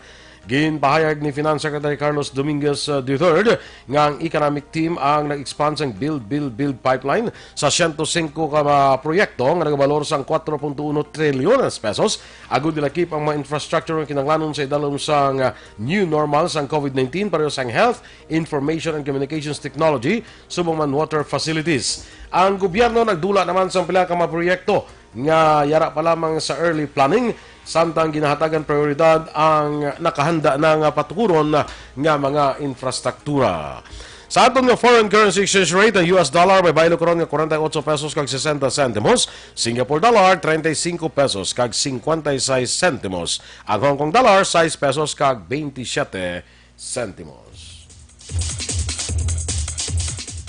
Ginpahayag ni Finance Secretary Carlos Dominguez uh, the third nga ang economic team ang nag-expand sang Build, Build, Build pipeline sa siyento singko ka mga proyekto nga nagabalor sang kwatro punto uno trilyones pesos agud nilakip ang mga infrastructure nga kinahanglanon sa idalom sang uh, new normal sang COVID nineteen pareho sang health, information and communications technology, subong man water facilities. Ang gobyerno nagdula naman sang pila ka mga proyekto nga yara pa lamang sa early planning, samtang ginahatagan prioridad ang nakahanda na nga patukuron nga mga infrastruktura. Sa aton nga foreign currency exchange rate, ang U S dollar may baylo karon nga forty-eight pesos kag sesenta sentimos, Singapore dollar treinta y cinco pesos kag cincuenta y seis sentimos, ang Hong Kong dollar sais pesos kag veintisiete sentimos.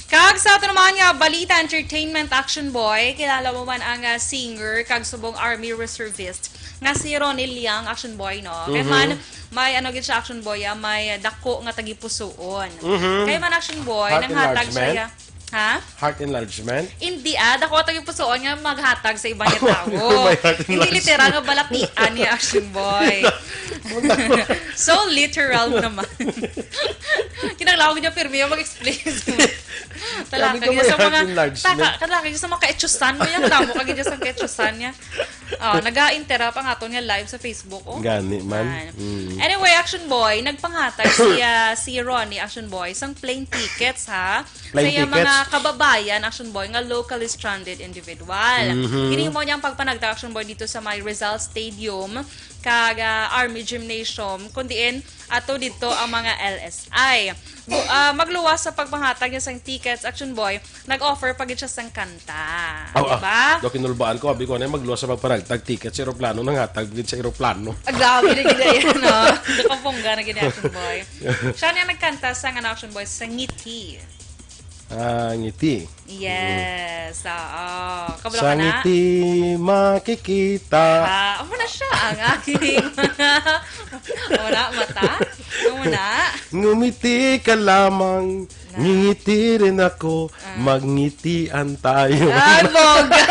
Kag sa ato naman nga balita, entertainment, Action Boy, kilala mo man ang ah, singer kag subong army reservist nga si Ronnie Liang, Action Boy, no? Kay man, may ano gid siya, Action Boy, ah, may dako nga tagipusoon. Kay man, Action Boy, Heart nanghatag siya enlargement? ya- Ha? Heart enlargement? Hindi ah, dako tagipusoon nga maghatag sa iba niya tawo. May heart Hindi enlargement. Literal nga balatian ni Action Boy. So literal naman. Kinanglaw niya pirmi yung mag-explain. Sabi ko, Talakay niya may sa heart mga enlargement. taka, talakay niya sa mga kaetsusan mo yan. Tamo ka niya sa kaetsusan niya. Oh, naga-interrupt ang aton nga live sa Facebook, oh. Gani man. Yan. Mm. Anyway, Action Boy, nagpanghatag si, ah, si Ronnie, Action Boy, sang plane tickets, ha? Plane Sa iya mga tickets. kababayan, Action Boy, nga locally stranded individual. Mhm. Ginhimo niya ang pagpanagtag, Action Boy, dito sa may Rizal Stadium kag ah, Army Gymnasium, kun diin ato dito ang mga L S I. Bu- ah, magluwas sa pagpanghatag niya sang tickets, Action Boy, nag-offer pa gid siya sang kanta. Aw, Di ba? ah, do kinulbaan ko, abi ko na magluwas sa pagpanagtag ticket sa eroplano, nanghatag gid sa eroplano. Ah, grabe na gid yan, no? Nakapungga na gid yan, Action Boy. Siya na nagkanta sa nga Action Boy sa Ngiti. Ah, ngiti. Yes, oo. Kabalo Sa ka na? Ngiti makikita. Ah, amo na siya ang aking Wala, mata? Ano na? Ngumiti ka lamang, Na. ngingiti rin ako, Ah. magngitian tayo. Ay, bongga!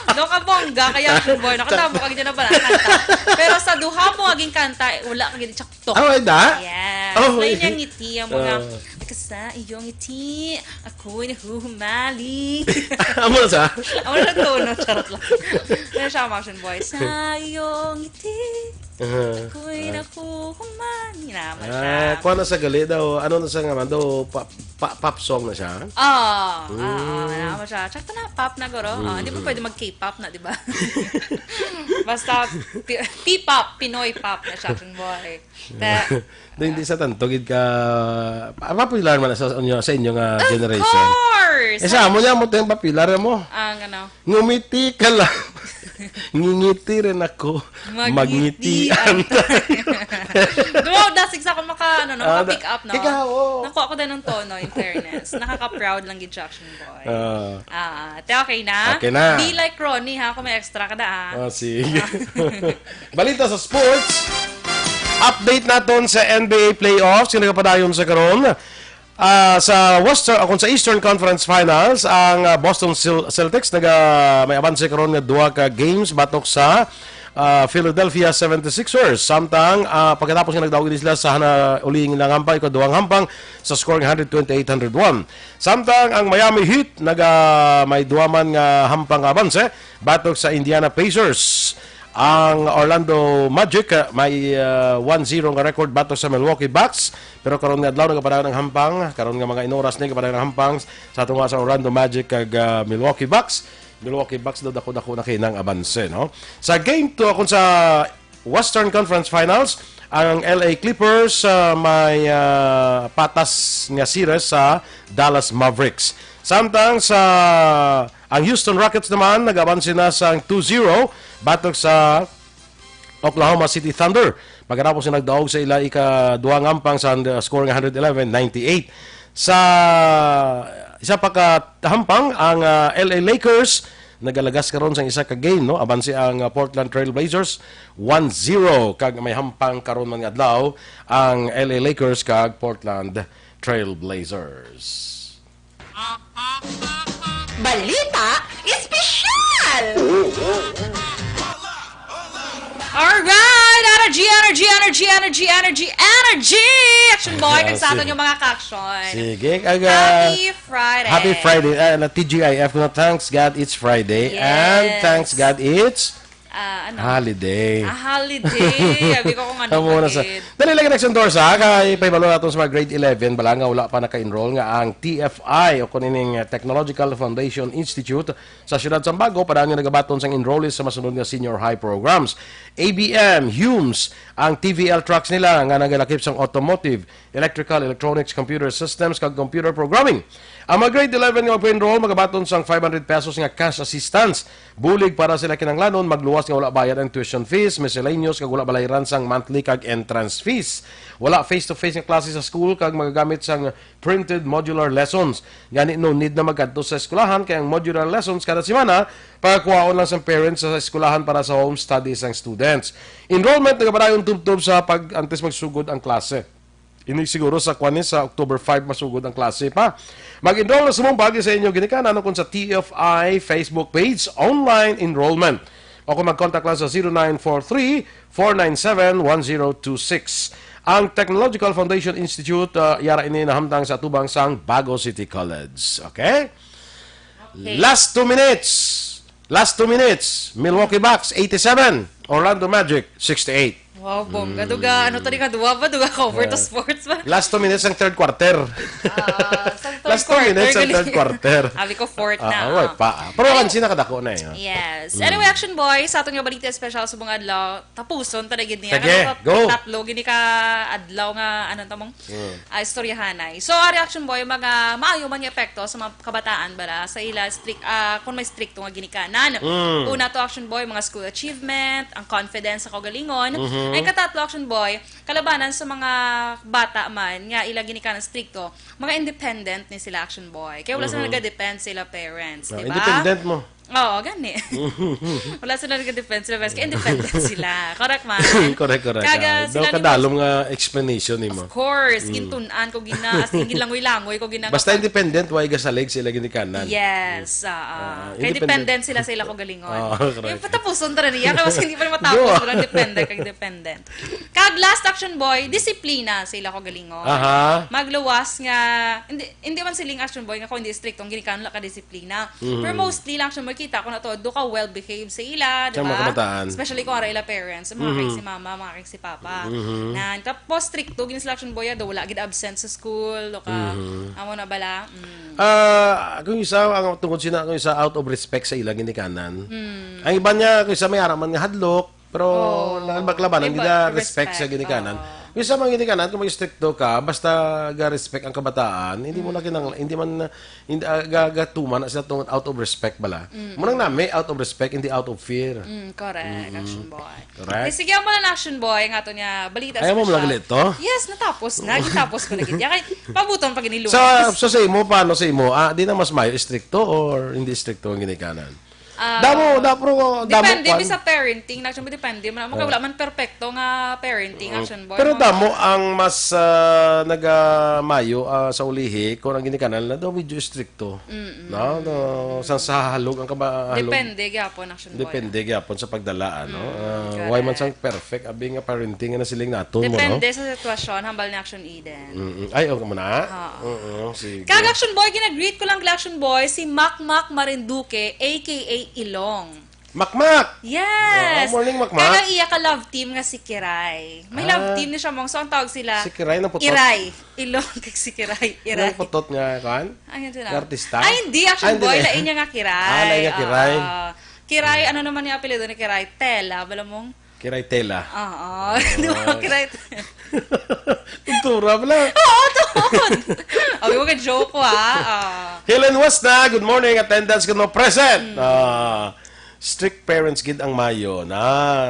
Do ka bongga, kaya ang boy, nakatabo ka gid na ba ang kanta? Pero sa duha mo nga ginkanta, eh, wala ka gid sakto. Ah, wala? Yes. Oh, May eh. niyang ngiti ang mga, Ah. Kasi sa iyong ngiti, ako'y nahuhumali. Amo sa? Amo na tono, charot lang. Kaya siya, Action Boy. Sa iyong ngiti, Uh-huh. ako'y Ah. nahuhumali. Naman siya. Ah, kuha na sa gali daw. Ano na siya nga man daw? Pa, pa, pop song na siya? Oo. Mm. Oo, naman siya. Tsaka na, pop na, guro. Oh, hindi pa Mm. pwede mag-K-pop na, di ba? Basta, P-, P-pop, Pinoy pop na siya, Action Boy. Ta- Di, hindi sa tanto gid ka, ah, popular man sa inyo, sa inyo nga Of generation. course! Eh, sa amo niya mo tayong popular mo. Ang ano? Ngumiti ka lang. Ngingiti rin ako. Magngitian. Magngitian. Dumaw, dasig sa ako maka, ano, no, Ah, maka-pick da- up, no? ikaw, oo. Nakuha ko din ng tono, in fairness. Nakaka-proud lang gid siya, Action Boy. Ah. Ah, te, okay na? Okay na. Be like Ronnie, ha, kung may extra ka da, ah. Ah, sige. Balita sa sports. Update naton sa N B A playoffs nga nagapadayon sa karon. Ah, sa Western, ah, kung sa Eastern Conference Finals, ang, ah, Boston Cel-, Celtics naga, may abanse karon nga duha ka games batok sa, ah, Philadelphia seventy-sixers. Samtang, ah, pagkatapos nga nagdaog ini sila sa hana-, uling nga hampang, ikaduhang hampang sa score nga hundred twenty-eight hundred one. Samtang ang Miami Heat naga, may duha man nga hampang nga abanse batok sa Indiana Pacers. Ang Orlando Magic, ah, may, ah, one zero nga record batok sa Milwaukee Bucks, pero karon nga adlaw nagapadayon ang hampang, karon nga mga inoras ni gapadayon ang hampang sa tunga sa Orlando Magic kag, ah, Milwaukee Bucks. Milwaukee Bucks daw dako-dako na kay nang abanse, no? Sa game two, kung sa Western Conference Finals, ang L A Clippers, ah, may, ah, patas nga series sa Dallas Mavericks. Samtang sa, ang Houston Rockets naman, nag-abanse na sang two zero batok sa Oklahoma City Thunder. Pagkatapos nga nagdaog sa ila ikaduha nga hampang sa, uh, score nga hundred eleven ninety-eight. Sa isa pa ka hampang, ang, uh, L A Lakers nagalagas karon sang isa ka game, no? Abanse ang, uh, Portland Trail Blazers one zero, kag may hampang karon man nga adlaw ang L A Lakers kag Portland Trail Blazers. Balita Espesyal! Alright! Energy, energy, energy, energy, energy, energy! Action Boy, kag sa Sige. aton yung mga ka-action. Sige, kag, ah, Happy Friday! Happy Friday. Ah, na T G I F, no? Thanks God it's Friday. And Yes. thanks God it's Ah, ano? Holiday. Ah, holiday. Sabi ko kung ano Amo na sa, bakit. Dali lang, next endorse, ha? Kay pahibalo naton sa mga grade eleven, bala nga wala pa naka-enroll nga ang T F I o kung ining, uh, Technological Foundation Institute sa Siyudad Sambago, padaan nga nagabaton sang enrollees sa masunod nga senior high programs. A B M, Humes, ang T V L trucks nila nga nagalakip sang automotive, electrical, electronics, computer systems, kag computer programming. Ang mga grade eleven nga magpa-enroll, magabaton sang five hundred pesos nga cash assistance. Bulig para sila kinahanglanon, magluwas nga wala bayad ang tuition fees, miscellaneous, kag wala balayran sang monthly kag entrance fees. Wala face-to-face nga klase sa school, kag magagamit sang printed modular lessons. Gani, no need na magkadto sa eskwelahan, kay ang modular lessons kada semana, pagakuhaon lang sang parents sa eskwelahan para sa home study sang students. Enrollment nagapadayon tubtob sa pag, antes magsugod ang klase. Ini siguro sa kwan ni, sa October five masugod ang klase pa. Mag-enroll na sumong paagi sa inyo ginikanan o kung sa T F I Facebook page, online enrollment. O kung mag-contact lang sa zero nine four three, four nine seven, one zero two six. Ang Technological Foundation Institute, ah, yara ini nahamtang sa atubang sang Bago City College. Okay? Okay. Last two minutes. Last two minutes. Milwaukee Bucks, eighty-seven. Orlando Magic, sixty-eight. Wow, bongga. Mm. Duga, ano to, di ka duwa ba? Duga ka over to Ah. sports ba? Last two minutes ang third quarter. Ah, sa third Last two quarter, minutes ang gali. third quarter. Abi ko fourth na, Ah, away ah. pa, ah. Pero Anyway, kansi nakadako na eh, oh. Yes. Mm. Anyway, Action Boy, sa aton nga balita espesyal sa mga adlaw, tapuson ta na gid niya. Sige, Ano ka, go. tatlo, gini ka adlaw nga, ano to mong, Mm. ah, istoryahanay. So, ari Action Boy, mga maayo man nga epekto sa mga kabataan bala sa ila strict, ah, kung may strikto nga ginikanan. Mm. Una to, Action Boy, mga school achievement, ang confidence sa kaugalingon. Mhm. Ay katatlo, Action Boy, kalabanan sa mga bata man nga ila ginikanan strikto, mga independent ni sila, Action Boy. Kaya wala sila Mhm. nagadepend sa ila parents, Ah, di ba? independent mo. Oo, gani. Wala sila nag-defend sila, bes. Kaya independent sila. Correct man. Correct, correct. Kaga Ah, sila daw ni kadalom nga explanation nimo. Of course, Mm. gintun-an ko gina, as in, ginlangoy-langoy ko gina. Basta independent, why gasalig sila ginikanan? Yes, ah, ah. Ah, Kaya independent. dependent sila sa ila ko galingon. Ah, correct. Yung patapuson tara niya, kaya mas hindi pa matapos, Yo. walang depende, kag dependent. Kag last, Action Boy, disiplina sa ila ko galingon. Aha. Magluwas nga, hindi, hindi man siling, Action Boy, nga kung hindi stricto, ang ginikanan lang ka disiplina. Mhm. Pero mostly lang siya, makita ko na to, do ka well-behaved sa ila, di Sa mga ba? kabataan. Especially kung ara ila parents, mga Mhm. kay si mama, mga kay si papa. Mhm. Na, tapos stricto, gini sila, Action Boy, ah, do wala gid absent sa school, do ka, Mhm. amo na bala. Mm. Ah, kung isa, ang tungod sina, kung isa out of respect sa ila ginikanan. Mm. Ang iba niya, kung isa may araman nga hadlok, pero Oo. laban-labanan, Iba, gina respect sa respect, ginikanan. Oo. Yung sa mga ginikanan, kung may stricto ka, basta ga-respect ang kabataan, hindi mo na Mm. kinang-, hindi man, hindi, ah, ga-, gatuman na sila tungod out of respect bala. Mm. Murang nami, out of respect, hindi out of fear. Mm, correct, Mm-mm. Action Boy. Correct. Eh, sige, amo lang, Action Boy, nga ato niya balita Ayaw mo special. malagali to? Yes, natapos na. Gitapos ko na gid. Kay, pabuton pa giniluwas. Sa, sa, sa imo, paano sa imo? Ah, di na mas mayo, istrikto or hindi istrikto ang ginikanan? Ah, Damo, da-, pero damo, depende kwan. mi sa parenting. Actually, depende man. Maka Oh. wala man perfecto nga parenting, Mm. Action Boy, Pero mga damo ang mas, ah, nagamayo, ah, sa ulihi kung ang ginikanan na daw medyo istrikto. Mm-mm. No? No? Sa, sa halog ang kaba-, halog. Depende gyapon, Action Boy. Depende gyapon sa pagdala, ano? Mm, Ah, correct. why man sang perfect, abi nga parenting nga nasiling naton mo, no? Depende sa sitwasyon, hambal ni Action Eden. Mm-mm. Ay, okay mo na? Oo. Oo, sige. Kag Action Boy, ginagreet ko lang, Action Boy, si Makmak Marinduque, A K A Ilong. Makmak! Yes! Oo, morning, Makmak. Kag ang iya ka love team nga si Kiray. May love Ah. team ni siya, mong. So, ang tawag sila Si Kiray na putot. Iray. Ilong kag si Kiray. Iray. Ang putot nga, kan? Ang yun sila. Nga artista? Ay, hindi. Action Ah, hindi Boy, na. lain niya nga Kiray. Ah, lain nga Kiray. Oo. Kiray, ano naman yung apelyido ni Kiray? Tela, bala mong? Kiray Tela. Oo. Di ba, Yes. Kiray Tela? Tuntura pala. Oo, tungod. Okay, wag ka joke ko, ha? Ah. Helen Wasta, good morning. Attendance ko no present. Hmm. Ah, strict parents gid ang Mayo. Na,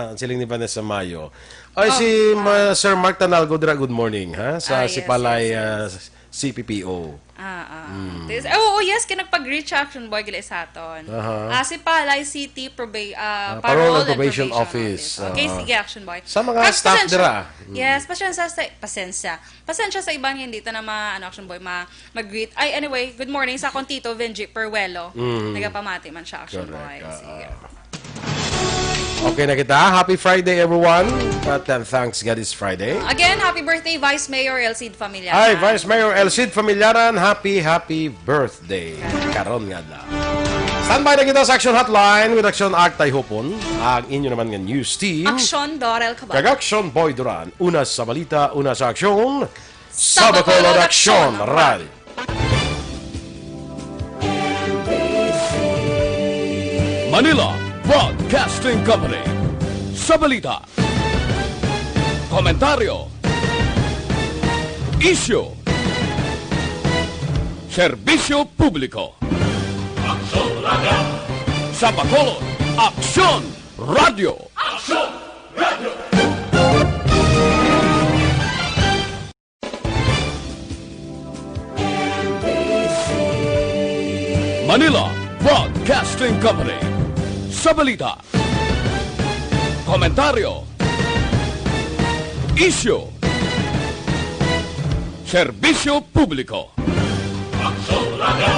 ang siling ni Vanessa Mayo. Ay, Oh, si ah. Ma-, Sir Mark Tanalgo dira, good morning, ha? Sa Ah, yes, Sipalay, yes, yes. ah, C P P O. Ah, ah. Mm. Tis-, oh, oh, yes, kay nagpag-reach Action Boy gila sa aton. Aha. Ah, si Palay City Proba-, ah, Ah, Parole Parole and and Probation Probation Office. Office. Okay, Ah. sige, Action Boy. Sa mga At staff pasensya. dira. Mm. Yes, pasensya sa, pasensya. Pasensya sa iban nga hindi ta na ma-, ano, Action Boy, ma-, mag-greet. Ay, anyway, good morning sa akong tito, Venji Peruelo. Mm. Nagapamati man siya, Action Correct. Boy. Ah, Sige. ah. Okay na kita. Happy Friday, everyone. At, uh, thanks God it's Friday. Again, happy birthday, Vice Mayor Elcid Familiaran. Hi, Vice Mayor Elcid Familiaran. Happy, happy birthday. Karon nga adlaw. Standby na kita sa Action Hotline with Action Act Tayhopon. Ang inyo naman nga news team. Action Dorel Cabal. Kag Action Boy Duran. Una sa balita, una sa aksyon. Sa Bacolod Action Radio. Manila Broadcasting Company. Sa balita, komentaryo, isyu, serbisyo publiko. Aksyon Radio. Sa Bacolod, Aksyon Radio. Aksyon Radio. Manila Broadcasting Company. Sa balita, komentaryo, isyu, serbisyo publiko. Aksyon Radio.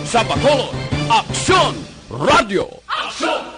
Sa Bacolod, Aksyon Radio. Aksyon